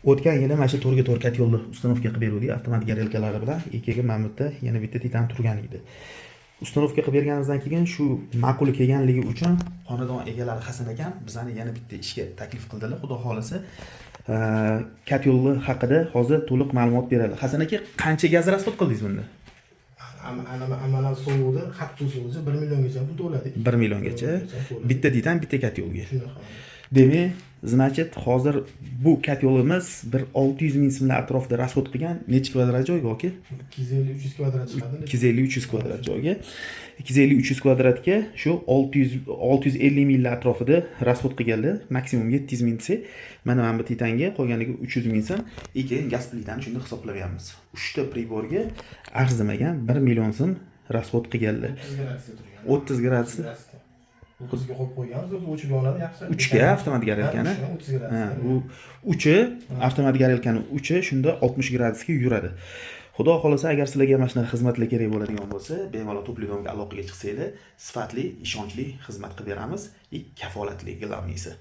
O'tgan yili mana shu 4ga 4 котёл ni установка qilib beruvdik avtomat горелка lari bilan. И keyin mana bu yerda yana bitta Titan turgan edi. Установка qilib berganimizdan keyin shu ma'qul kelganligi uchun xonadon egalari Hasan akam bizani yana bitta ishga taklif qildilar. Xudo xohlasa, котёл ni haqida hozir to'liq ma'lumot beradi. Hasan aka, qancha gaz расход qildingiz bunda? Amalan sovuqda, qattiq sovuqda 1 milliongacha pul to'ladik. 1 milliongacha. To'ladik. Bitta Titan, bitta котёл ga. Shunaqa. Demak, значит, hozir bu котёл imiz bir 600 000 so'mlar atrofida расход qilgan. Necha kvadrat joyga, aka? 250-300 kvadrat chiqadi. 250-300 kvadrat joyga. 250-300 kvadratga shu 600 650 minglar atrofida расход qilganlar. Maksimum 700 000 desak, mana bu Titanga qolganiga 300 000 so'm. И keyin gaz plitani shunda hisoblayapmiz. Uchta прибор ga arzimagan 1 million so'm расход qilganlar. 30 gradusda turgan. 30 gradusda. Gradusda. 30ga qo'yib qo'yganmiz, o'zi o'chib yonadi yaxshi. Uchga avtomat горелка ni? Ha, 30 Ha, gradusda. u uchi avtomat горелка ni uchi shunda 60 gradusga yuradi. Xudo xohlasa, agar sizlarga mana shunaqa xizmatlar kerak bo'ladigan bo'lsa, bemalol Тёплый дом ga aloqaga chiqsanglar, sifatli, ishonchli xizmat qilib beramiz и kafolatli, главный si.